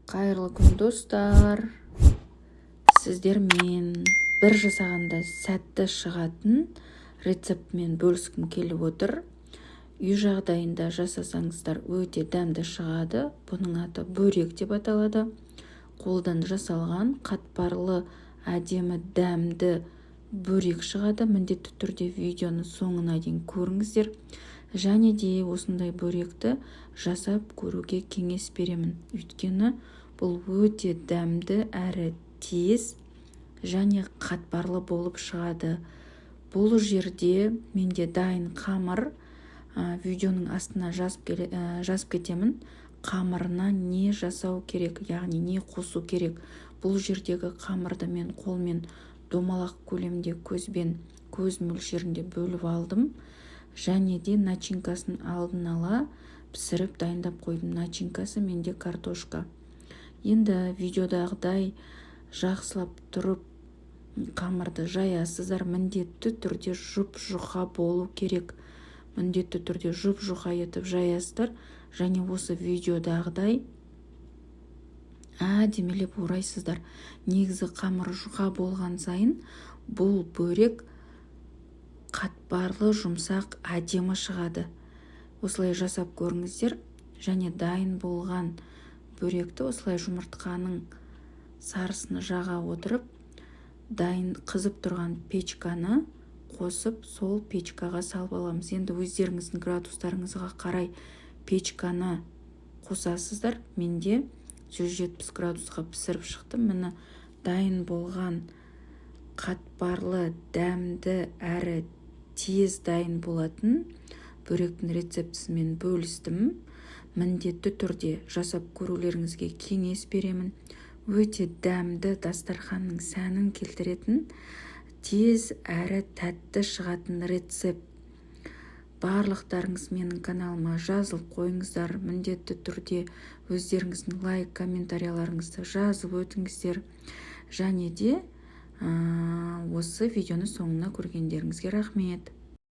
Қайырлы күн, достар! Сіздермен бір жасағанда сәтті шығатын рецептімен бөліскім келіп отыр. Үй жағдайында жасасаңыздар, өте дәмді шығады. Бұның аты бөрек деп аталады. Қолдан жасалған қатпарлы, әдемі, дәмді бөрек шығады. Міндетті түрде видеоны соңына дейін көріңіздер және де осындай бөректі жасап көруге кеңес беремін, өйткені бұл өте дәмді әрі тез және қатпарлы болып шығады. Бұл жерде менде дайын қамыр. Видеоның астына жазып кетемін, қамырына не жасау керек, яғни не қосу керек. Бұл жердегі қамырды мен қолмен домалақ көлемде, көзбен, көз мөлшерінде бөліп алдым және де начинкасын алдын ала пісіріп, дайындап қойдым. Начинкасы менде картошка. Енді видеодағыдай жақсылап тұрып қамырды жаясыздар. Міндетті түрде жұп жұқа болу керек. Міндетті түрде жұп жұқа етіп жаясыздар және осы видеодағыдай әдемілеп орайсыздар. Негізі қамыр жұқа болған сайын, бұл бөрек қатпарлы, жұмсақ, әдемі шығады. Осылай жасап көріңіздер. Және дайын болған бөректі осылай жұмыртқаның сарысын жаға отырып, дайын қызып тұрған печканы қосып, сол печкаға салып аламыз. Енді өздеріңіздің градустарыңызға қарай печканы қосасыздар. Менде 170 градусқа пісіріп шықтым. Міне, дайын болған қатпарлы, дәмді әрі тез дайын болатын бөректің рецептісімен бөлістім. Міндетті түрде жасап көрулеріңізге кеңес беремін. Өте дәмді, дастарханның сәнін келтіретін, тез әрі тәтті шығатын рецепт. Барлықтарыңыз менің каналыма жазылып қойыңыздар. Міндетті түрде өздеріңіздің лайк, комментарияларыңызды жазып өтіңіздер және де осы видеоны соңына көргендеріңізге рахмет.